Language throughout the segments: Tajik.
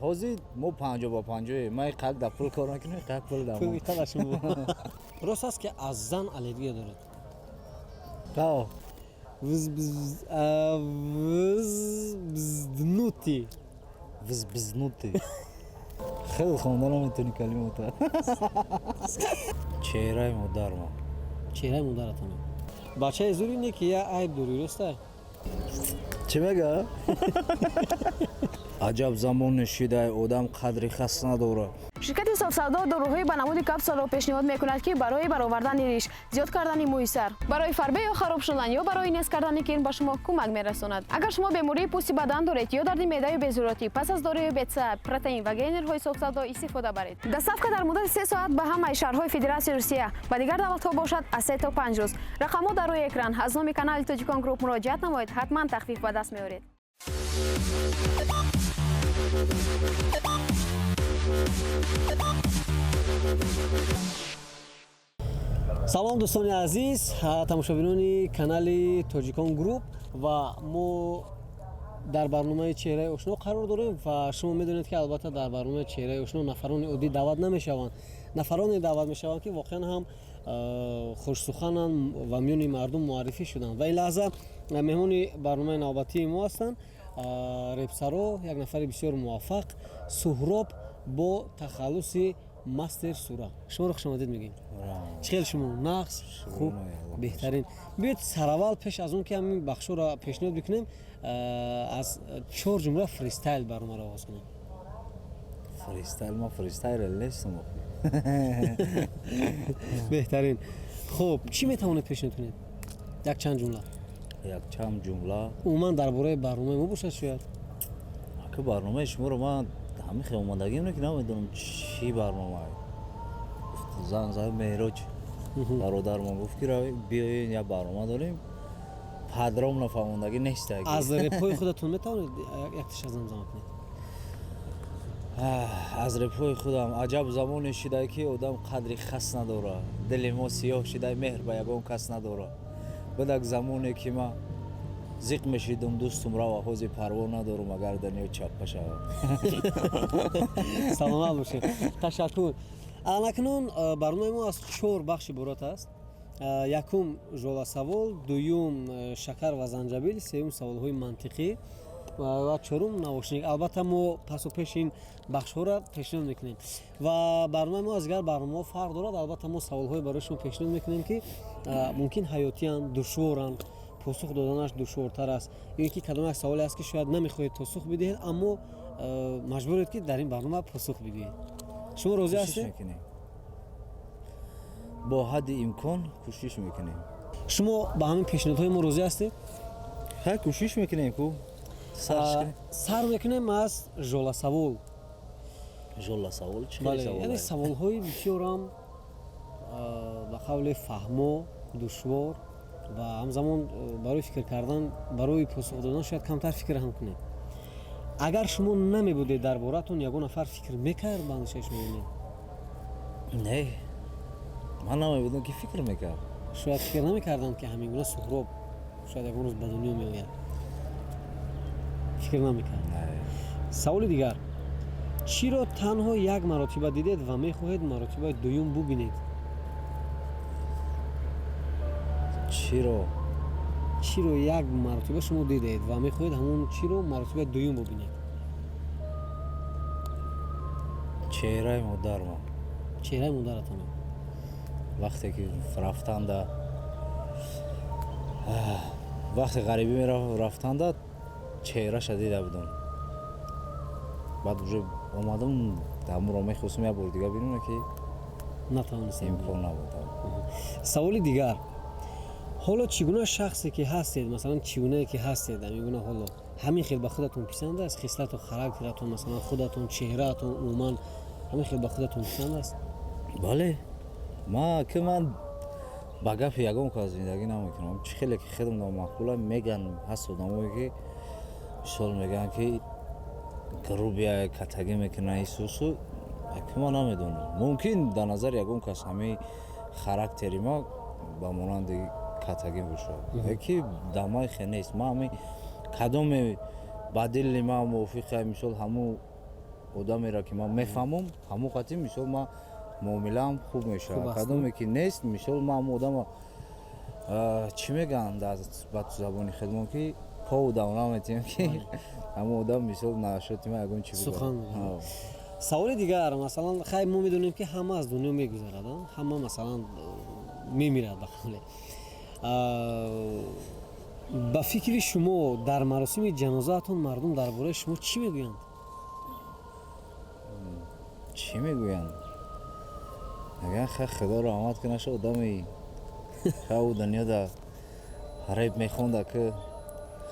Ҳозир мо 50 ба 50. Ман қак да пул кор мекунем, қак пул да пул мо. Битала шумо. Рост аст, ки аз зан аллергия доред? Ҳо. Взбзнути. Взбзнути. Хеле хонда наметони калимота. Чеҳраи модарма. Чеҳраи модаратон. Бачаи зури не, ки я айб дорӣ, роста? Чӣ мега? Аҷаб замоне шидай, одам қадри хас надорад. Ширкати Софсавдо доруҳои ба намуди капсуларо пешниҳод мекунад, ки барои баровардани риш, зиёд кардани мӯи сар, барои фарбе ё хароб шудан ё барои нест кардани кирм ба шумо кӯмак мерасонад. Агар шумо бемории пӯсти бадан доред ё дарди меъдаю безуротӣ, пас аз доруи бетса, протеин ва гейнерҳои Софсавдо истифода баред. Доставка дар муддати 3 соат ба ҳамаи шаҳрҳои Федератсияи Русия, ба дигар давлатҳо бошад, аз 3 то 5 рӯз. Рақамҳо дар рӯи экран. Аз номи канали Тоҷикон Груп муроҷиат намоед, ҳатман тахфиф ба даст меоред. Салом, дӯстони азиз, тамошобинони канали Тоҷикон Груп, ва мо дар барномаи «Чеҳраи ошно» қарор дорем. Ва шумо медонед, ки албатта дар барномаи «Чеҳраи ошно» нафарони оддӣ даъват намешаванд, нафароне даъват мешаванд, ки воқеан ҳам хушсухананд ва миёни мардум муаррифӣ шуданд. Ва ин лаҳза меҳмони барномаи навбатии мо ҳастанд репсаро, як нафари бисёр муваффақ, Суҳроб бо тахаллуси Мастер Сура. Шуморо хушомадед мегӯем. Чӣ хел шумо, нағз, хуб, беҳтарин. Биёед, сараввал, пеш аз он ки ҳамин бахшҳоро пешниҳод бикунем, аз чор ҷумла фристайл барномаро оғоз кунем. Фристайл? Ма фристайлер нестам. Беҳтарин. Хуб, чӣ метавонед пешниҳод кунед? Як чанд ҷумла. Якчанд ҷумла? Умуман дар бораи барномаи мо бошад шояд. Ака, барномаи шуморо ман ҳамин хел омадагим, ки намедонам чӣ барнома. Зан зад Меҳроҷ бародармон, гуфт, ки рави, биёен, як барнома дорем. Подробно фаҳмондагӣ нест. Аз репҳои худатон метавонед якташа замзама кунед? Аз репҳои худам: аҷаб замоне шидай, ки одам қадри хас надорад, дили мо сиёҳ шидай, меҳр ба ягон кас надорад. Будак замоне, ки ма зиқ мешидум, дӯстум рава, ҳози парво надорум, агар дунё чаппа шавад. Саломат бошед, ташаккур. Анакнун барномаи мо аз чор бахш иборат аст. Якум жоласавол, дуюм шакар ва занҷабил, сеюм саволҳои мантиқӣ ва чорум навошник. Албатта, мо пасу пеш ин бахшҳоро пешниҳод мекунем ва барномаи мо аз дигар барномаҳо фарқ дорад. Албатта, мо саволҳое барои шумо пешниҳод мекунем, ки мумкин ҳаётиянд, душворанд, посух доданаш душвортар аст, ё ин ки кадом як саволе аст, ки шояд намехоҳед посух бидиҳед, аммо маҷбуред, ки дар ин барнома посух бидиҳед. Шумо розӣ Кӯшиш ҳастед? мекунем, бо ҳадди имкон кӯшиш мекунем. Шумо ба ҳамин пешниҳодҳои мо розӣ ҳастед? Ҳа, кӯшиш мекунем ку. Сарш кунем. Сар мекунем аз жоласавол. Жола савол чӣ? Бале. Хеле Яъне савол. Саволҳои бисёрам ба қавли фаҳмо душвор ва ҳамзамон барои фикр кардан, барои посух додан шояд камтар фикр ҳам кунед. Агар шумо намебудед, дар боратон ягон нафар фикр мекард ба андешаи шумо ё не? Не, ман намебудам, ки фикр мекард? Шояд фикр намекарданд, ки ҳамин гуна Суҳроб шояд ягон рӯз ба дунё меояд. Фикр намекард. Саволи дигар: чиро танҳо як маротиба дидед ва мехоҳед маротибаи дуюм бубинед? Чиро? Чиро як маротиба шумо дидед ва мехоҳед ҳамон чиро маротибаи дуюм бубинед? Чеҳраи модарма. Чеҳраи модаратон? Вақте ки рафтанда, вақте ғарибӣ рафтанда, чеҳраша дида будам. Баъд уже омадам, ҳамуро мехостам як бори дига бинам, ки Натавонистед. имкон набуд. Саволи дигар: ҳоло чӣ гуна шахсе ки ҳастед, масалан, чӣ гунае ки ҳастед, ҳамин гуна ҳоло ҳамин хел ба худатон писанд аст? Хислату характератон, масалан, худатон, чеҳраатон, умуман ҳамин хел ба худатон писанд аст? Бале, ма ки ман ба гапи ягон кас зиндагӣ намекунам. Чӣ хеле ки хеле номаъқула меган, ҳаст одамое, ки мисол мегӯянд, ки грубия, катагӣ мекунад, исусу. Ки ман намедонам, мумкин дар назари ягон кас ҳамаи характери ма ба монанди катагӣ бошад, ки дамаи хе нест. Ма ҳами кадоме ба дили ма мувофиқа, мисол, ҳамун. Одамеро ки ман мефаҳмам, ҳамон қатъи, мисол, ман муомилаам хуб мешавад. Кадоме ки нест, мисол, ман ҳамон одама, чӣ мегӯянд ба забони худмон, ки пову давна метиҳем, ки ҳамон одам, мисол, нашоти ман ягон чи. Сухан. Саволи дигар: масалан, хай, мо медонем, ки ҳама аз дунё мегузарад, ҳама, масалан, мемирад. Ба қавле, ба фикри шумо, дар маросими ҷанозаатон мардум дар бораи шумо чӣ мегӯянд? Чӣ мегӯянд? Мегӯянд: хай, Худо раҳмат кунаша, одами ха ӯ дунёда реп мехонда, ки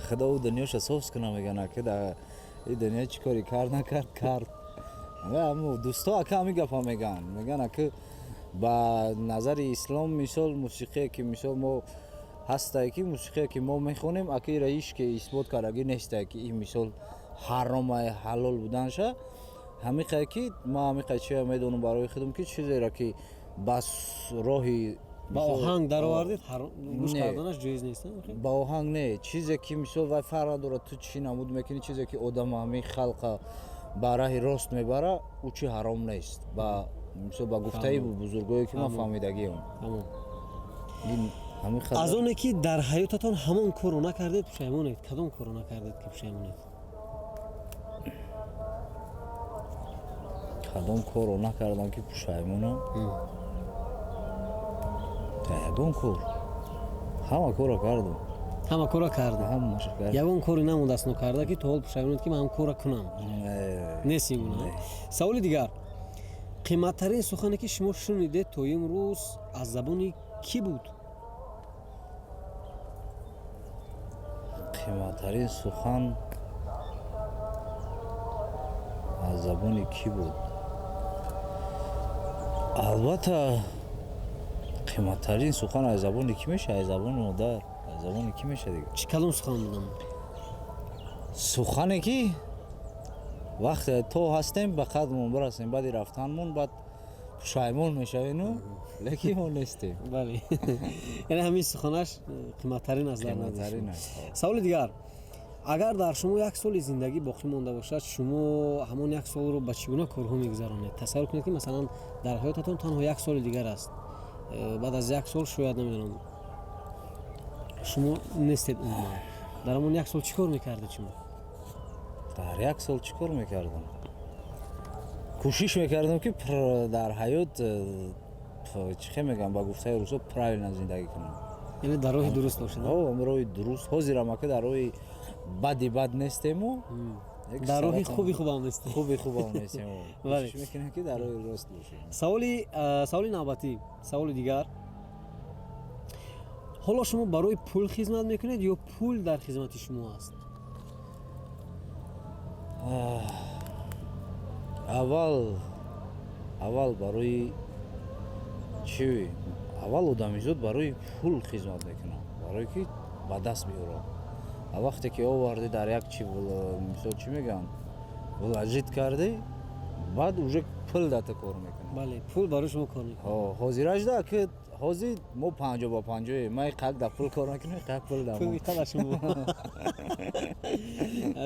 Худо ӯ дунёша соф куна. Мегӯянд, ки да и дунё чӣ кори кард, накард, кард. Дӯсто, ака, ҳамин гапа мегӯянд. Мегӯянд, аки ба назари ислом, мисол, мусиқие ки, мисол, мо ҳастае, ки мусиқие ки мо мехонем, ака, ира ҳеч ки исбот кардагӣ нестае, ки ин, мисол, ҳаромай, ҳалол буданша. Ҳамиқае ки ман ҳамиқай чия медонам барои худам, ки чизеро ки ба роҳи Ба оҳанг даровардед, гӯш карданаш ҷоиз нест? Ба оҳанг не, чизе ки, мисол, вай фарқ надорад, ту чӣ намуд мекунӣ, чизе ки одама, ҳамин халқа ба раҳи рост мебара, ӯ чи ҳаром нест, ба мисол, ба гуфтаи бузургое ки ман фаҳмидагиам. Аз оне ки дар ҳаётатон ҳамон корро накардед, пушаймонед? Кадом корро накардед, ки пушаймонед? Кадом корро накардам, ки пушаймонам? Ягон кор, ҳама корро кардам. Ҳама корро кардем? Ҳамаша кардам. Ягон коре намондааст нокарда, ки то ҳол пушаймонед, ки ман ҳам корро кунам? Нест ин гуна. Саволи дигар: қиматтарин сухане, ки шумо шунидед то имрӯз, аз забони кӣ буд? Қиматтарин сухан аз забони кӣ буд? Албатта, қиматтарин сухан аз забони кӣ меша? Аз забони модар, аз забони кӣ меша дига? Чӣ, кадом сухан будам? Сухане ки вақте то ҳастем, ба қадрмон бирасем, баъди рафтанмон баъд пушаймон мешавему, лекин мо нестем. Бале, яъне ҳамин суханаш қиматтарин аст дар назди шумо. Саволи дигар: агар дар шумо як соли зиндагӣ боқӣ монда бошад, шумо ҳамон як солро ба чӣ гуна корҳо мегузаронед? Тасаввур кунед, ки, масалан, дар ҳаётатон танҳо як соли дигар аст. Баъд аз як сол шояд, намедонам, шумо нестед умуман. Дар ҳамон як сол чӣ кор мекардед шумо? Дар як сол чӣ кор мекардам? Кӯшиш мекардам, ки дар ҳаёт, чӣ хел мегӯям, ба гуфтаи русо, правильно зиндагӣ кунам. Яъне дар роҳи дуруст бошед? Роҳи дуруст. Ҳозирам, ака, дар роҳи бади бад нестему. Дар роҳи хуби хубам нестем. Хуби хубам нестем. Кӯшиш мекунем, ки дар роҳи рост бошем. Саволи навбатӣ, саволи дигар: ҳоло шумо барои пул хизмат мекунед ё пул дар хизмати шумо аст? Аввал барои чӣ? Аввал одамизод барои пул хизмат мекунад, барое ки ба даст биёрад. А вақте ки овардӣ, дар як чи, мисол, чӣ мегӯянд, вложить кардӣ, баъд уже пул дата кор мекунад. Бале, пул барои шумо кор мекунад. Ҳозиражда ки ҳозир мо 50 ба 50. Ман қак да пул кор мекунем, қак пул да. Пул қада шумо.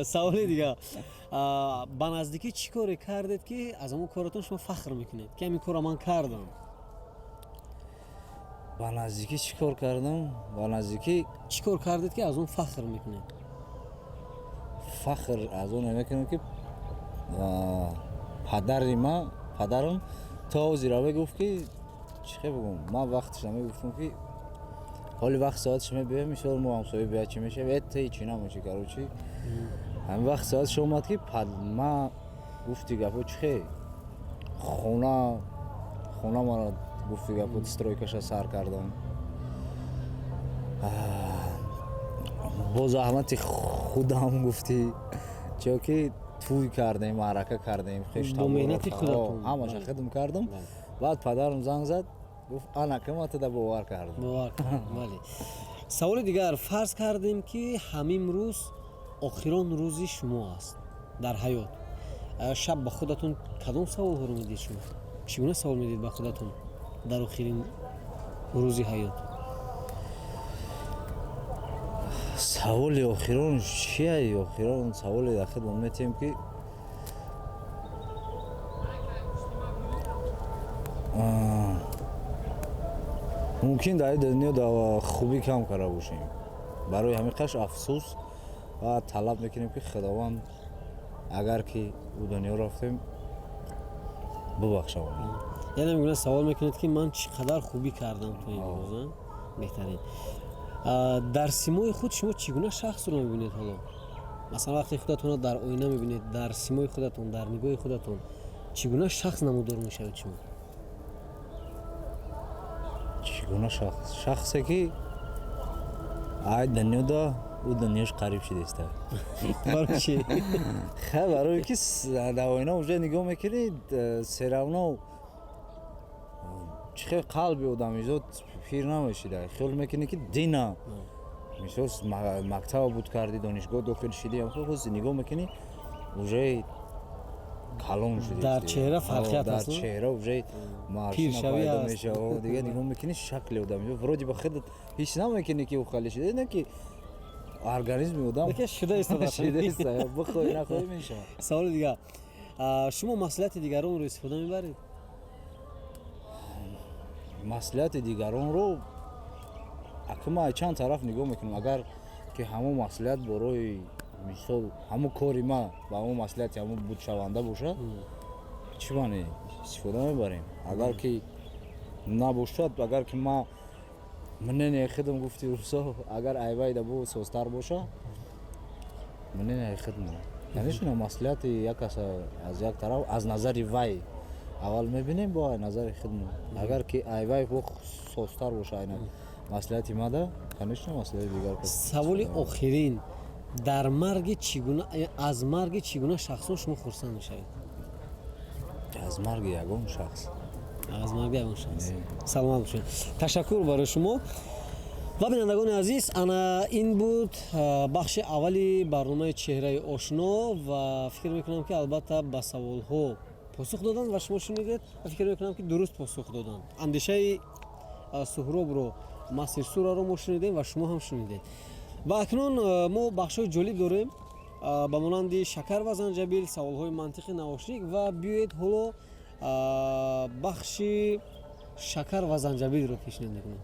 Саволи дигар: ба наздикӣ чӣ коре кардед, ки аз ҳамон коратон шумо фахр мекунед, ки ҳамин корро ман кардам? Ба наздикӣ чӣ кор кардам? Ба наздикӣ? Чӣ кор кардед, ки аз он фахр мекунед? Фахр аз он мекунам, ки падари ма, падарам то ҳозира мегуфт, ки чӣ хел бигӯм, ман вақташ мегуфтам, ки ҳоли вақт соаташ мебиём, мисол, мо ҳамсоя бия, чӣ мешавад, э, ҳечи намеши. Короче, ҳамин вақт соаташ омад, ки ма гуфти гапо, чӣ хел, хона мара, гуфти гапо, стройкаша сар кардам бо заҳмати худам, гуфти чиё ки тӯй кардем, маърака кардем. Бо меҳнати худатон. Ҳамаша хидм кардам. Баъд падарам занг зад, гуфт: «Ана ки тада бовар кардам». Бовар кардам, бале. Саволи дигар: фарз кардем, ки ҳамин рӯз охирон рӯзи шумо аст дар ҳаёт. Шаб ба худатон кадом саволҳоро медиҳед шумо? Чӣ гуна савол медиҳед ба худатон дар охирин рӯзи ҳаёт? Саволи охирон чия? Охирон саволи дар хидмат метиҳем, ки Мумкин дар дунё дар хубӣ кам карда бошем, барои ҳамин қаш афсӯс ва талаб мекунем, ки Худованд, агар ки ӯ дунё рафтем, бубахшавад. Яъне мегӯяд, савол мекунед, ки ман чӣ қадар хубӣ кардам то имрӯз, а? Беҳтарин. Дар симои худ шумо чӣ гуна шахсро мебинед ҳоло? Масалан, вақте худатонро дар оина мебинед, дар симои худатон, дар нигоҳи худатон чӣ гуна шахс намудор мешавед шумо? Чӣ гуна шахс? Шахсе ки ай дунёда ӯ дунёш қариб шудааста. Барои чӣ? Хе, барое ки дар оина уже нигоҳ мекунӣ, всё равно чӣ хел қалби одамизод пир намешида. Хиёл мекунӣ, ки дина мисол мактаба буд кардӣ, донишгоҳ дохил шидӣ, ҳози нигоҳ мекунӣ, уже калон шудӣ. Дар чеҳра фарқият дар аст, не? Чеҳра уже морщина Пиршавӣ пайдо аст. мешавад. Дига нигоҳ мекунӣ, шакли одам вроде ба худат ҳеҷ намекунӣ, ки ӯ хали шуда, не ки организми одам Лекин шуда истодааст. шидаиста, бихоҳӣ нахоҳӣ мешавад. Саволи дигар. Шумо маслиҳати дигаронро истифода мебаред? Маслиҳати дигаронро ака ман чанд тараф нигоҳ мекунам. Агар ки ҳамон маслиҳат борои мисол ҳамон кори ма ба ҳамон маслиҳати ҳамон будшаванда бошад, чӣ маъне, истифода мебарем. Агар ки набошад, агар ки ма мнение худам, гуфти русо, агар айвайда бу созтар боша, мнение худам, конечно, маслиҳати як каса аз як тараф, аз назари вай аввал мебинем, бо ай назари худмон. Агар ки айвай бо созтар боша, айна маслиҳати мада, конечно, маслиҳати дигар кас. Саволи охирин: дар марги чӣ гуна, аз марги чӣ гуна шахсон шумо хурсанд мешавед? Аз марги ягон шахс. Аз марги ягон шахс? Не. Саломат бошед, ташаккур барои шумо. Ва бинандагони азиз, ана ин буд бахши аввали барномаи «Чеҳраи ошно». Ва фикр мекунам, ки албатта ба саволҳо посух доданд ва шумо шунидед ва фикр мекунам, ки дуруст посух доданд. Андешаи Суҳробро, мастер Сураро мо шунидем ва шумо ҳам шунидед. Ва акнун мо бахшҳои ҷолиб дорем, ба монанди шакар ва занҷабил, саволҳои мантиқи наошник. Ва биёед, ҳоло бахши шакар ва занҷабилро пешниҳод мекунем.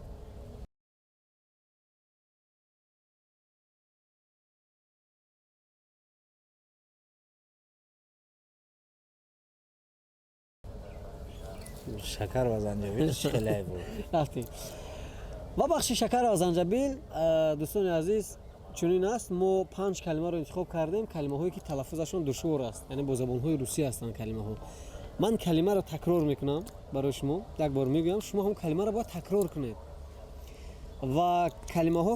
Шакар ва занҷабил хеле буд. Рафтем. Ва бахши шакар ва занҷабил, дӯстони азиз, чунин аст: мо панҷ калимаро интихоб кардем, калимаҳое ки талаффузашон душвор аст, яъне бо забонҳои русӣ ҳастанд калимаҳо. Ман калимаро такрор мекунам барои шумо, як бор мегӯям, шумо ҳам калимаро бояд такрор кунед. Ва калимаҳо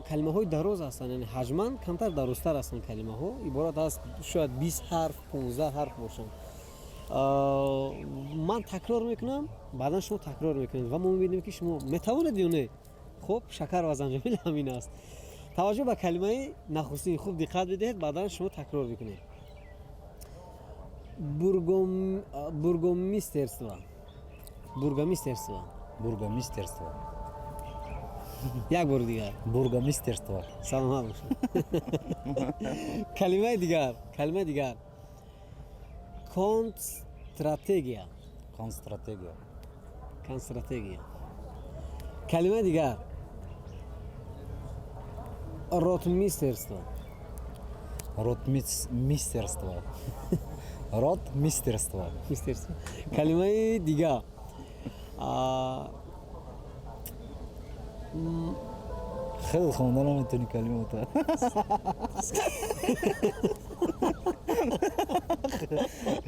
калимаҳои дароз ҳастанд, яъне ҳаҷман камтар дарозтар ҳастанд. Калимаҳо иборат аз шояд 20 ҳарф, 15 ҳарф бошанд. Ман такрор мекунам, баъдан шумо такрор мекунед ва мо мебинем, ки шумо метавонед ё не. Хуб, шакар ва занҷабил ҳамин аст. Таваҷҷӯҳ ба калимаи нахустин, хуб диққат бидиҳед, баъдан шумо такрор мекунед. Бургомистерство, бургомистерство. Бургомистерство. Як бори дигар. Бургомистерство. Саломат бошед. Калимаи дигар, калимаи дигар: констратегия. Констратегия. Констратегия. Калимаи дигар: ротмистерство. Ротмистерство, ротмистерство. Мистерство. Калимаи дигар. Хеле хонда наметавонӣ калимота.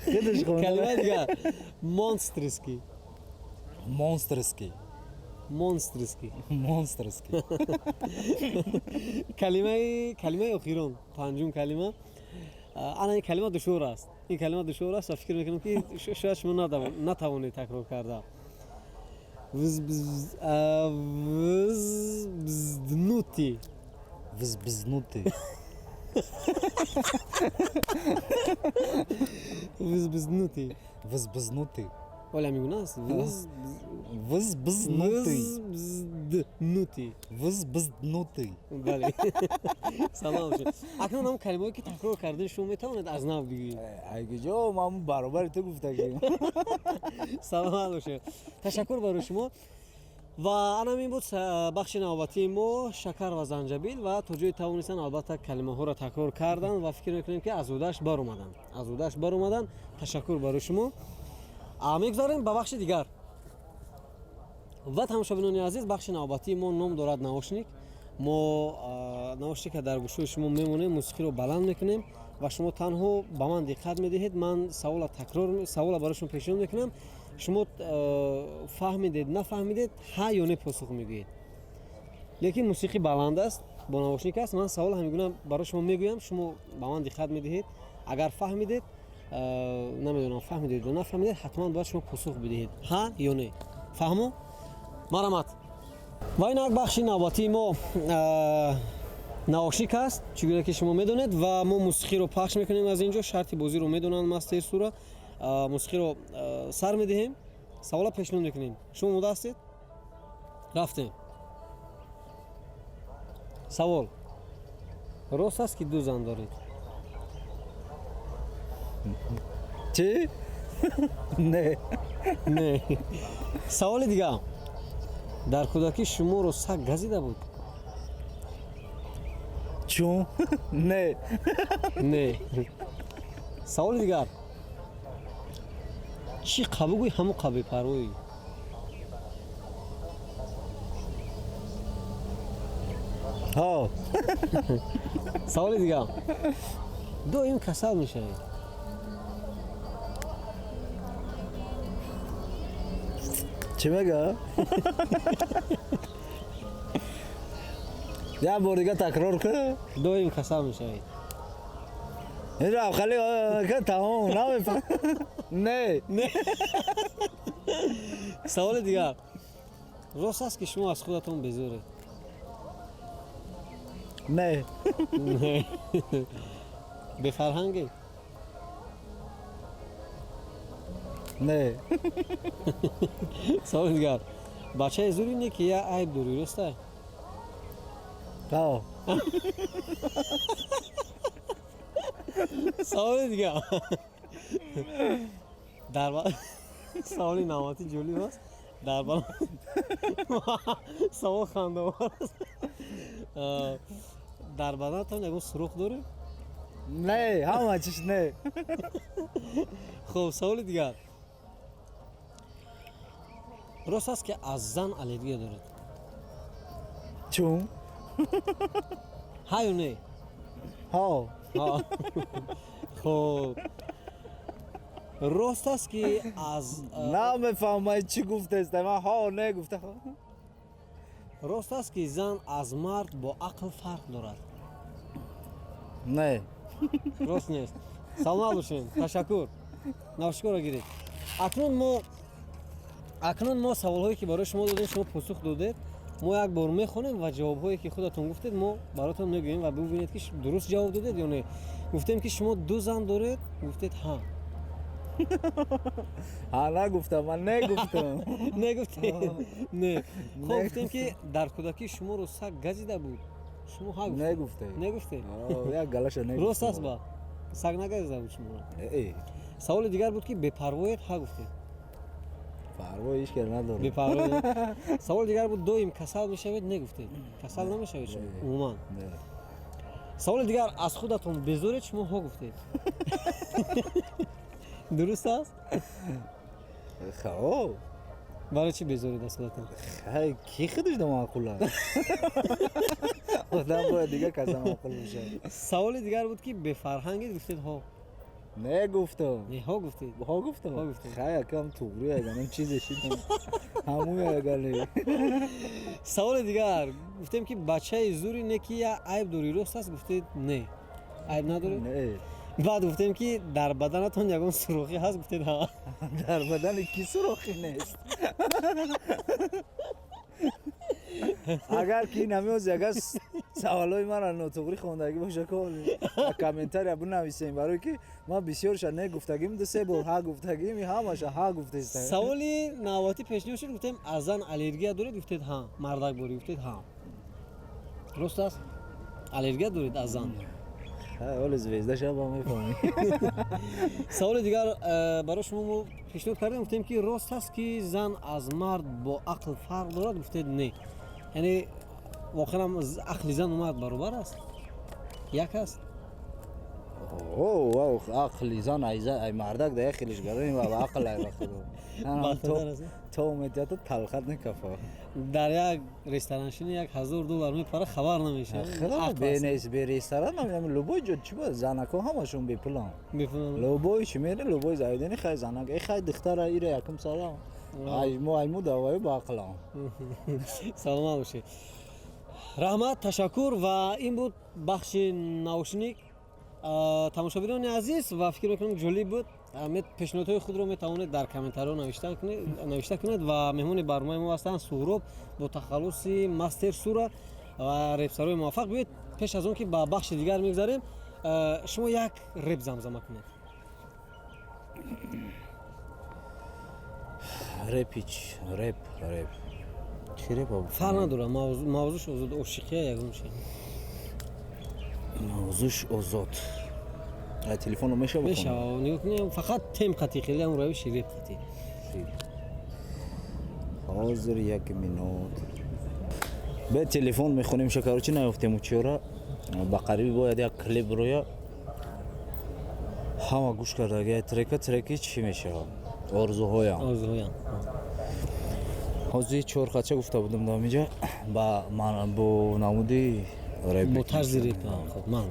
Худаш хонда. Калимаи дигар: монстрский. Монстрский. Монстрский. Монстрский. Калимаи охирон, панҷум калима. Ана ин калима душвор аст, ин калима душвор аст ва фикр мекунам, ки шояд шумо натавонед такрор карда. Взбзнутый. Взбзнутый. Взбзнутый. Взбзнутый. Оля мегуна аст? Взбзнутый. Взбзднутый. Взбзднутый. Бале, салом бошед. Акнун ҳам калимаое ки такрор кардем, шумо метавонед аз нав бигӯед. Айгиҷо, ман баробари ту гуфтагим. Саломат бошед, ташаккур барои шумо. Ва анам ин буд бахши навбатии мо, шакар ва занҷабил. Ва то ҷое тавонистанд, албатта, калимаҳоро такрор карданд ва фикр мекунем, ки аз ӯдаш баромаданд, аз ӯдаш баромаданд. Ташаккур барои шумо. Мегузарем ба бахши дигар. Ва тамошобинони азиз, бахши навбатии мо ном дорад наушник. Мо наушника дар гӯшҳои шумо мемонем, мусиқиро баланд мекунем ва шумо танҳо ба ман диққат медиҳед. Ман савола такрор, савола барои шумо пешниҳод мекунам, шумо фаҳмидед, нафаҳмидед, ҳа ё не посух мегӯед. Лекин мусиқӣ баланд аст, бо наушник аст. Ман савол ҳамин барои шумо мегӯям, шумо ба ман диққат медиҳед. Агар фаҳмидед, намедонам, фаҳмидед ё нафаҳмидед, ҳатман бояд шумо посух бидиҳед, ҳа ё не. Фаҳмо? Марҳамат. Ва инак бахши навбатии мо наушник аст, чӣ гуна ки шумо медонед, ва мо мусиқиро пахш мекунем аз ин ҷо. Шарти бозиро медонанд мастер сура. Мусиқиро сар медиҳем, савола пешниҳод мекунем. Шумо омода ҳастед? Рафтем. Савол: рост аст, ки ду зан доред? Чӣ? Не. Не. Саволи дигар: дар кӯдакӣ шуморо саг газида буд? Чун? Не. Не. Саволи дигар: чӣ қабугӯй, ҳамун қа бепарвоӣ? Ҳо. Саволи дигар: доим касал мешавед? Чӣ мега? Як бор дига такрор кун. Доим касал мешавед? Ин хали тамом, намефаҳм. Не. Не. Саволи дигар: рост аст, ки шумо аз худатон безоред? Не. Не. Бефарҳангед? Не. Саволи дигар: бачаи зури не, ки як айб дорӣ, роста? Ҳо. Саволи дигар дар саволи навбатӣ ҷолиб аст. Дар савол хандаовар аст. Дар баданатон ягон сурох доред? Не, ҳама чиш не. Хуб, саволи дигар: рост аст, ки аз зан аллергия доред? Чун? Ҳа ё не? Ҳо. Хуб, рост аст, ки аз Намефаҳмам, чӣ гуфтеста. Ман ҳо, не гуфта. Рост аст, ки зан аз мард бо ақл фарқ дорад? Не. Рост нест. Саломат бошем, ташаккур. Наушникро гиред. Акнун мо саволҳое, ки барои шумо додем, шумо посух додед, мо як бор мехонем ва ҷавобҳое, ки худатон гуфтед, мо баротон мегӯем ва бубинед, ки дуруст ҷавоб додед ё не. Гуфтем, ки шумо ду зан доред, гуфтед ҳа. Ҳа нагуфтам, ман не гуфтам. Не гуфтед? Не. Хоб, гуфтем, ки дар кӯдакӣ шуморо саг газида буд, шумо ҳа гуфтед. Не гуфтед. Не гуфтед? Як галаша не. Рост аст, ба саг нагазида буд шуморо? Саволи дигар буд, ки бепарвоед, ҳа гуфтед. Парво ҳеч кар надорам. Бепарво. Саволи дигар буд: доим касал мешавед, не гуфтед. Касал намешавед шумо умуман? Саволи дигар: аз худатон безоред, шумо ҳо гуфтед, дуруст аст? Хо. Барои чӣ безоред аз худатон? Ки худаш маъқул аст, одам бояд дигар каса маъқул бошад. Саволи дигар буд, ки бефарҳангед, гуфтед ҳо. Не гуфтам. Не, ҳо гуфтед. Ҳо гуфтам? Ҳо гуфтед. Хай, акам туғри аганам чизе шидам, ҳамуя агане. Саволи дигар: гуфтем, ки бачаи зури не, ки як айб дорӣ, рост аст, гуфтед не, айб надоред. Не. Баъд гуфтем, ки дар баданатон ягон сурохӣ ҳаст, гуфтед ҳа. Дар бадани ки сурохӣ нест? Агар ки намеози, агар Саволои мара нотуғрӣ хондагӣ боша, ко комментария бинависем, барое ки ман бисёрша не гуфтагим, ду се бор ҳа гуфтагим, ҳамаша ҳа гуфтеста. Саволи навбатӣ пешниҳод шуд, гуфтем, аз зан аллергия доред, гуфтед ҳа, мардак борӣ, гуфтед ҳа. Рост аст, аллергия доред аз зан? Ҳоли звезда шава, мефаҳмӣ. Саволи дигар барои шумо мо пешниҳод кардем, гуфтем ки рост аст, ки зан аз мард бо ақл фарқ дорад, гуфтед не. Яъне воқеан ақли зану мард баробар аст, як аст? Ақли зан ай мардак да як хелиш гарони ва ақл ай вақт то метията талхат некафа. Дар як рестораншини 1000 доллар мепара, хабар намешавад. Бе ресторан, любой ҷо чи ба занако ҳамашон бепулам, любой чи мере, любой заведение, хай занак, э хай духтара, ира якум салам, мо айму даваю ба ақлам. Саломат бошед, раҳмат, ташаккур. Ва ин буд бахши наушник, тамошобинони азиз, ва фикр мекунам, ҷолиб буд. Пешниҳодҳои худро метавонед дар комментариҳо навишта кунед. Ва меҳмони барномаи мо ҳастанд Суҳроб бо тахаллуси Мастер Сура ва репсарои муваффақ. Биёед, пеш аз он ки ба бахши дигар мегузарем, шумо як реп замзама кунед. Репич, реп, реп чӣ реп? Фарқ надорад, мавзӯш озод, ошиқия, ягон чи. Мавзӯш озод. Телефонро мешава? Мешава, нигоҳ кунем, фақат тем қатӣ, хеле ҳам равиши реп қатӣ. Ҳозир, як минут, бе телефон мехонем. Шакарочи наёфтему чиёра, ба қариби бояд як клип роя, ҳама гӯш кардаги трека. Треки чӣ мешавад? Орзуҳоям. Орзуҳоям. Ҳозир чор хача гуфта будам дамиҷа ба бо намуди реп, бо тарзи реп. Хоб, ман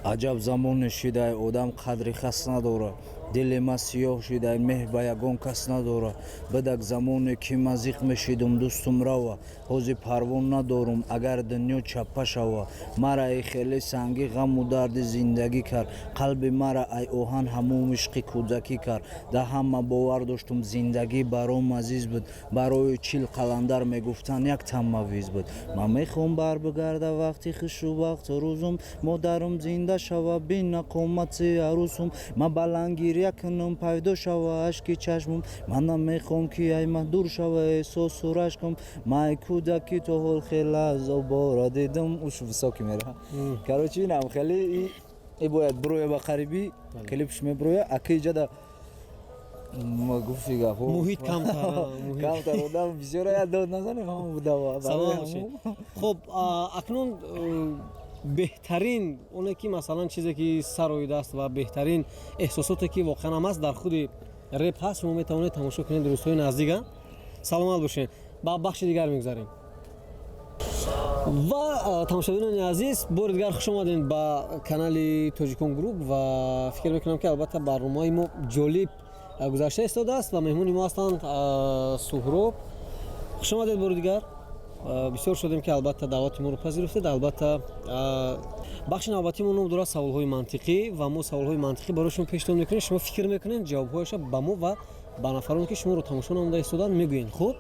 Аҷаб замоне шидай, одам қадри хас надорад. Дили ма сиёҳ шидай, меҳр ба ягон кас надорад. Бидак замоне ки ма зиқ мешидум, дӯстум рава, ҳозир парво надорум, агар дунё чаппа шава. Мара ай хеле сангӣ ғаму дарди зиндагӣ кард, қалби мара ай оҳан ҳамум ишқи кӯдакӣ кард. Да ҳама бовар доштум, зиндагӣ баром азиз буд, барои чил қаландар мегуфтанд, як таммавиз буд. Ман мехоҳам барбигарда вақти хушу вақту рӯзум, модарам зинда шава, бина қомати арӯсум. Ман баланд гиря кунам, пайдо шава ашки чашмум. Ман намехоҳам, ки ай ман дур шава эҳсосу рашкам. Ман ай кӯдакӣ то ҳол хеле азобора дидам. Уш высокий мера. Короче, инам хеле и бояд броя, ба қарибӣ клипш меброя. Аки иҷада гуфти гапҳо. Муҳит камтар. Камтар, одам бисёр я дод назанем, ҳама будава. Саломат бошед. Хуб, акнун беҳтарин оне ки, масалан, чизе ки сароидааст ва беҳтарин эҳсосоте ки воқеан ҳам аст, дар худи реп ҳаст, шумо метавонед тамошо кунед рӯзҳои наздика. Саломат бошед, ба бахши дигар мегузарем. Ва тамошобинони азиз, бори дигар хуш омадем ба канали Тоҷикон Груп. Ва фикр мекунам, ки албатта барномаи мо ҷолиб гузашта истодааст ва меҳмони мо ҳастанд Суҳроб. Хуш омадед бори дигар, бисёр шудем, ки албатта даъвати моро пазируфтед. Албатта, бахши навбатии мо ном дорад саволҳои мантиқӣ, ва мо саволҳои мантиқӣ барои шумо пешниҳод мекунем. Шумо фикр мекунед, ҷавобҳояшро ба мо ва ба нафароне, ки шуморо тамошо намуда истоданд, мегӯед. Хуб,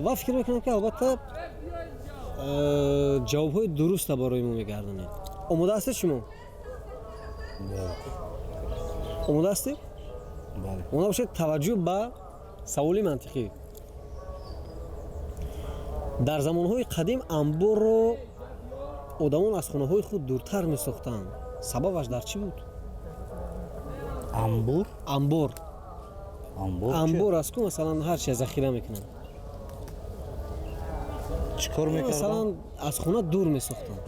ва фикр мекунам, ки албатта ҷавобҳои дуруста барои мо мегардонед. Омода ҳастед шумо? Омода ҳастед? Омода бошед. Таваҷҷӯҳ ба саволи мантиқӣ. Дар замонҳои қадим анборро одамон аз хонаҳои худ дуртар месохтанд, сабабаш дар чӣ буд? Амбур? Амбор. Амбор. Амбор аст ку, масалан, ҳар чиз захира мекунанд. Чӣ кор мекарданд? Масалан, аз хона дур месохтанд,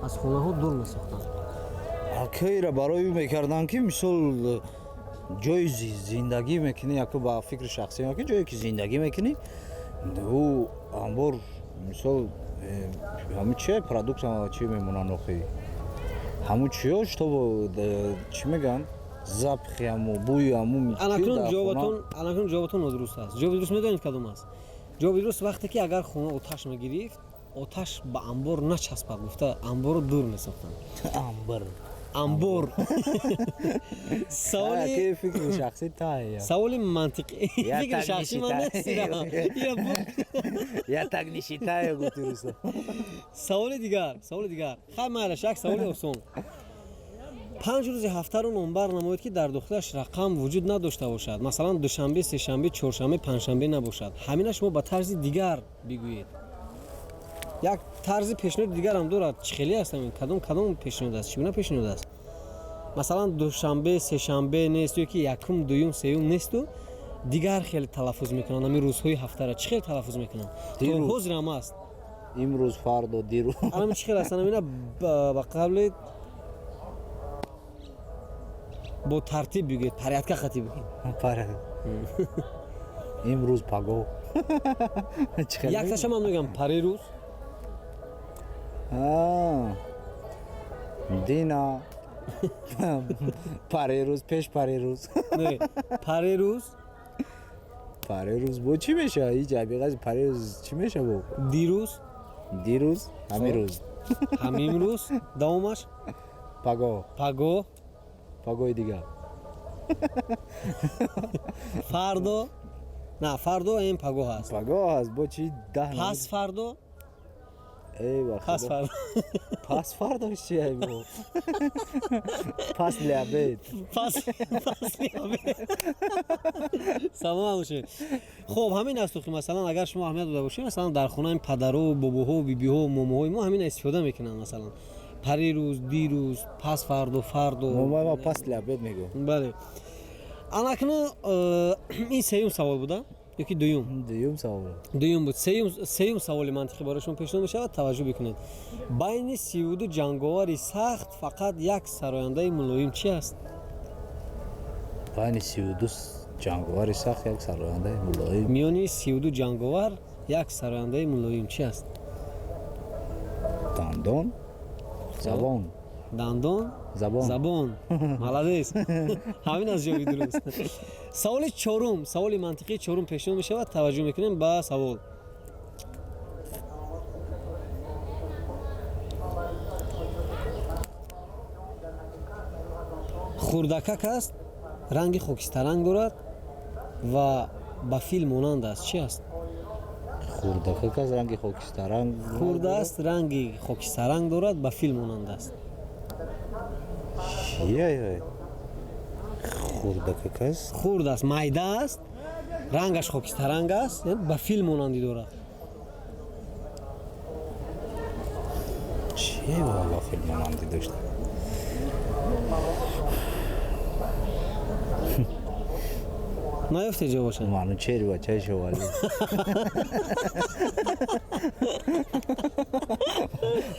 аз хонаҳо дур месохтанд. Акайра барои ӯ мекарданд, ки мисол ҷои зиндагӣ мекунӣ, яку ба фикри шахсӣ, ки ҷое ки зиндагӣ мекунӣ, ӯ амбор, мисол, ҳамун чи продукт чи мемонанд охи, ҳамун чиё, чтобы чӣ мегӯянд, запахи ҳаму, бӯи ҳаму. Анакнун ҷавобатон, анакнун ҷавобатон нодуруст аст. Ҷавоби дуруст медонед кадом аст? Ҷавоби дуруст: вақте ки агар хона оташ мегирифт, оташ ба амбор начаспад гуфта, амборро дур месохтанд. Амбар. Амбор. Саволи фикри шахсӣ та. Саволи мантиқӣ. Фикри шахсӣ ман нест. Я так не считаю, гуфти Рустам. Саволи дигар, саволи дигар. Хай, майлаш, як саволи осон. 5 рӯзи ҳафтаро номбар намоед, ки дар дохилаш рақам вуҷуд надошта бошад. Масалан, душанбе, сешанбе, чоршанбе, панҷшанбе набошад. Ҳамина шумо ба тарзи дигар бигӯед. Як тарзи пешниҳоди дигарам дорад. Чӣ хеле аст ҳамин? Кадом пешниҳод аст? Чӣ гуна пешниҳод аст? Масалан, душанбе, сешанбе нест ё ки якум, дуюм, сеюм несту дигар хеле талаффуз мекунанд ҳамин рӯзҳои ҳафтара. Чӣ хел талаффуз мекунанд? То ҳозирам аст. Имрӯз, фардо, дирӯз. Анами чӣ хел астанд? Ҳамина ба қавли бо тартиб бигӯед, порядка хати бигӯед. Имрӯз, пагоҳ. Якташа ман мегӯям: парирӯз. Дина, парирӯз, пеш парирӯз. Не, парирӯз. Парирӯз бо чӣ мешавад? Ҳеҷ ҳақиқати парирӯз чӣ мешавад бо? Дирӯз. Дирӯз, ҳамин рӯз. Ҳамин рӯз. Давомаш? Пагоҳ. Пагоҳ. Пагоҳи дигар. Фардо. На, фардо ин пагоҳ аст. Пагоҳ аст, бо чӣ даҳ. Пас фардо. Пас фардо. Пас фардо чи бо? Пас лиабед. Пас лиабед. Саломат бошед. Хуб, ҳамин аст, ки масалан, агар шумо аҳамият дода бошед, масалан, дар хонаи падару бобоҳо, бибиҳо, момоҳои мо ҳамин истифода мекунанд, масалан, парирӯз, дирӯз, пас фардо, фардо. Мо пас лиабед мегӯем. Бале. Анакнун ин сеюм савол буда ё ки дуюм? Дуюм савол. Дуюм буд. Сеюм саволи мантиқӣ барои шумо пешниҳод мешавад. Таваҷҷӯҳ бикунед. Байни 32 ҷанговари сахт фақат як сарояндаи мулоим чи аст? Байни 32 ҷанговари сахт як сарояндаи мулоим. Миёни 32 ҷанговар як сарояндаи мулоим чи аст? Дандон, забон. Дандон. Забон. Забон. Молодец, ҳамин аст ҷавоби дуруст. Саволи чорум, саволи мантиқии чорум пешниҳод мешавад. Таваҷҷӯҳ мекунем ба савол. Хурдакак аст, ранги хокистаранг дорад ва ба фил монанд аст. Чӣ аст? Хурдакак аст, ранги хокистаранг. Хурд аст, ранги хокистаранг дорад, ба фил монанд аст. Чия? Хурдакак аст. Хурд аст, майда аст, рангаш хокистаранг аст, ба фил монандӣ дорад. Чия ба фил монандӣ дошта? Наёфте ҷавобаша? Манучери бачаи шовалӣ.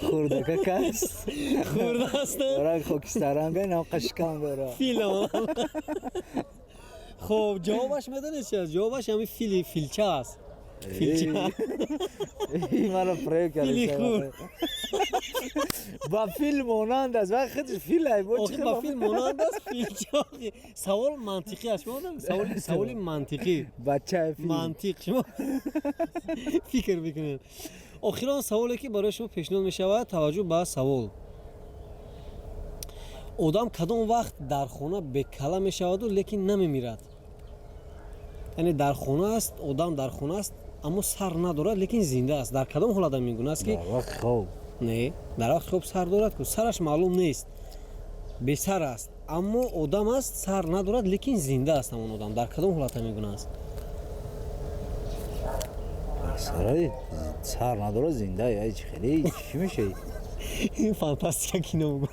Хурдакак аст. Хурд аст. Ранг хокистаранг, инам қашкам дорад. Фил. Хуб, ҷавобаш медонед чи аст? Ҷавобаш ҳамин фили филча аст. Филча. Маро фиреб Фили кард. Ба фил монанд аст, ва худаш фил ай бо Охи, ба фил монанд аст филча. Охи, савол мантиқӣ аст. Шумо саволи мантиқӣ. Бачаи фил. Мантиқ, шумо фикр бикунед. Охирон саволе ки барои шумо пешниҳод мешавад, таваҷҷӯҳ ба савол. Одам кадом вақт дар хона бекала мешаваду лекин намемирад? Яъне дар хона аст, одам дар хона аст, аммо сар надорад, лекин зинда аст. Дар кадом ҳолат ҳамин гуна аст ки? Дар вақти хоб. Не, дар вақти хоб сар дорад ку, сараш маълум нест, бесар аст, аммо одам аст, сар надорад, лекин зинда аст. Ҳамон одам дар кадом ҳолат ҳамин гуна аст? Сараи сар надорад, зинда, ай чӣ хеле чӣ мешавӣ? Ин фантастика кино бугу,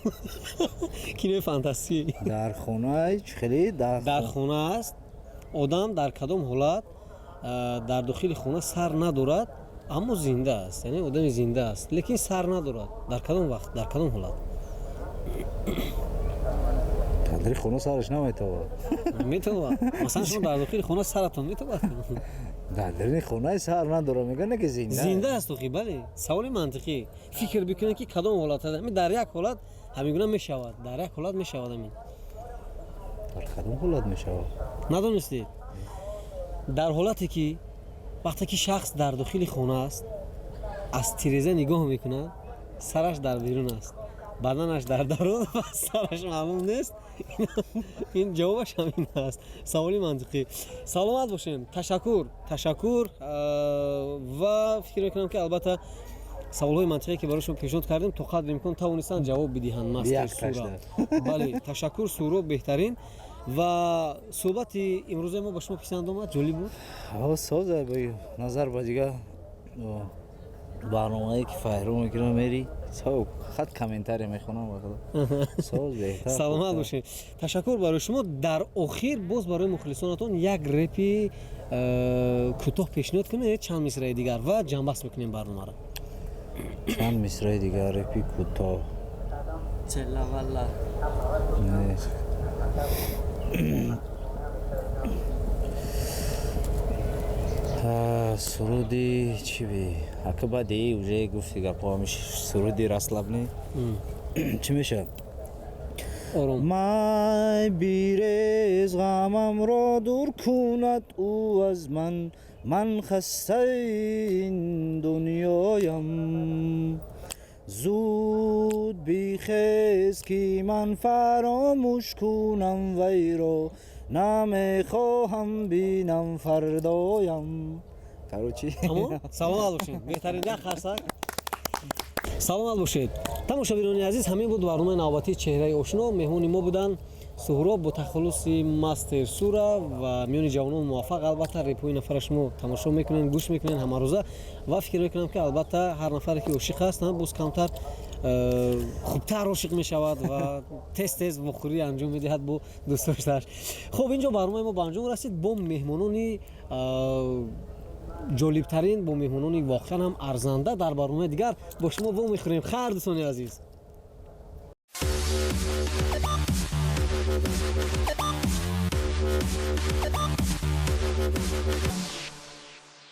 кинои фантастикӣ. Дар хона чӣ хеле дар хона аст одам, дар кадом ҳолат дар дохили хона сар надорад, аммо зинда аст? Яъне одами зинда аст, лекин сар надорад. Дар кадом вақт, дар кадом ҳолат? Дар хона сараш наметавад. Метавад. Масалан, шумо дар дохили хона саратон метавад. Дар даруни хона сар надорад, мегӯянд ки зинда. Зинда аст охи. Бале, саволи мантиқӣ. Фикр бикунед, ки кадом ҳолат ҳамин дар як ҳолат ҳамин гуна мешавад, дар як ҳолат мешавад ҳамин. Дар кадом ҳолат мешавад? Надонистед? Дар ҳолате ки вақте ки шахс дар дохили хона аст, аз тиреза нигоҳ мекунад, сараш дар берун аст. Баданаш дар дарун ва сараш маълум нест. Ин ҷавобаш ҳамин аст. Саволи мантиқӣ. Саломат бошем. Ташаккур, ташаккур. Ва фикр мекунам, ки албатта саволҳои мантиқие, ки барои шумо пешниҳод кардем, то қадри имкон тавонистанд ҷавоб бидиҳанд мастер Сура. Бале, ташаккур, Суҳроб, беҳтарин. Ва суҳбати имрӯзаи мо ба шумо писанд омад, ҷолиб буд? Соза, назар ба дигар барномае, ки файру мекунам, мери хат комментария мехонам. Соз, беҳтар. Саломат бошед, ташаккур барои шумо. Дар охир боз барои мухлисонатон як репи кӯтоҳ пешниҳод кунед, чанд мисраи дигар, ва ҷамъбаст мекунем барномаро. Чанд мисраи дигар, репи кӯтоҳ. Челавалла. Не. Суруди чӣ би, ака, баъди уже гуфти гапҳо, суруди расслабный чӣ мешавад? Ором. Май бирез, ғамамро дур кунад ӯ аз ман. Ман хастаи ин дунёям. Зуд бихез, ки ман фаромӯш кунам вайро. Намехоҳам бинам фардоям. Короче. Тамом, саломат бошед, беҳтарин, як қарсак. Саломат бошед, тамошобинони азиз. Ҳамин буд барномаи навбатии «Чеҳраи ошно». Меҳмони мо буданд Суҳроб бо тахаллуси Мастер Сура ва миёни ҷавонон муваффақ. Албатта, репҳои нафара шумо тамошо мекунед, гӯш мекунед ҳамарӯза ва фикр мекунам, ки албатта ҳар нафаре, ки ошиқ аст, боз камтар хубтар ошиқ мешавад ва тез тез вохӯрӣ анҷом медиҳад бо дӯстдоштааш. Хуб, инҷо барномаи мо ба анҷом расид бо меҳмонони ҷолибтарин, бо меҳмонони воқеан ҳам арзанда. Дар барномаи дигар бо шумо вомехӯрем. Хайр, дӯстони азиз.